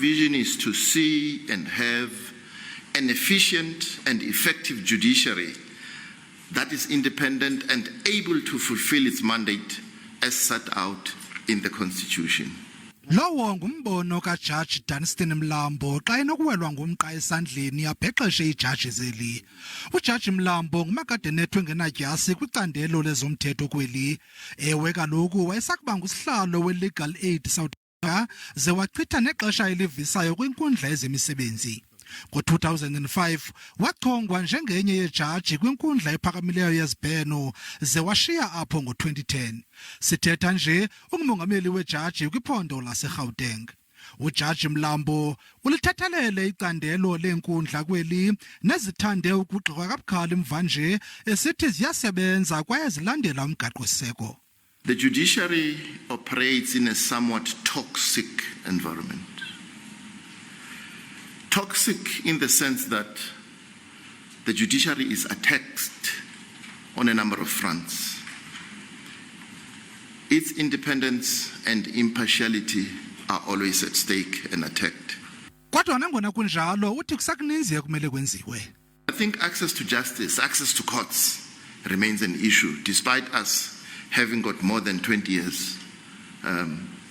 vision is to see and have an efficient and effective judiciary that is independent and able to fulfill its mandate as set out in the Constitution. Lowo ngumbono kaJaji Dunstan Mlambo xa enokuwelwa ngumqa esandleni abhexeshe iijaji zeli. UJaji Mlambo ngumakadenethwe engenadyasi kwicandelo lezomthetho kweli. Ewe kaloku wayesakuba ngusihlalo weLegal Aid South Africa ze wachitha nexesha elivisayo kwinkundla yezemisebenzi. Ngo-2005 wachongwa njengenye yeejaji kwinkundla ephakamileyo yezibheno ze washiya apho ngo-2010. Sithetha nje ungumongameli wejaji kwiphondo laseGauteng. UJaji Mlambo ulithethelele icandelo leenkundla kweli nezithande ukugxekwa kabukhali mvanje esithi ziyasebenza kwaye zilandela umgaqosiseko. The judiciary operates in a somewhat toxic environment. Toxic in the sense that the judiciary is attacked on a number of fronts. Its independence and impartiality are always at stake and attacked. Kodwa nangona kunjalo uthi kusakuninzi ekumele kwenziwe. I think access to justice, access to courts remains an issue, despite us having got more than 20 years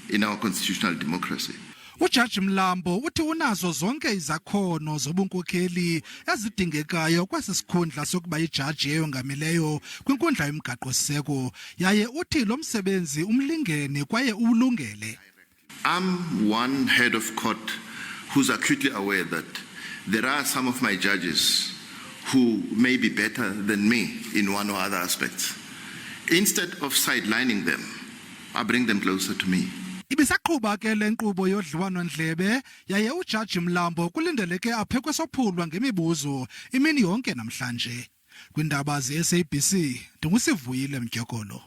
in our constitutional democracy. UJaji Mlambo uthi unazo zonke izakhono zobunkokheli ezidingekayo kwesi sikhundla sokuba ijaji eyongamileyo kwinkundla yomgaqo-siseko yaye uthi lo msebenzi umlingene kwaye uwulungele. I'm one head of court who's acutely aware that there are some of my judges who may be better than me in one or other aspects. Instead of sidelining them, I bring them closer to me. Ibisaqhuba ke le nkqubo yodliwano-ndlebe yaye uJaji Mlambo kulindeleke aphekwe sophulwa ngemibuzo imini yonke namhlanje. Kwindaba ze-SABC ndinguSivuyile Mtyokolo.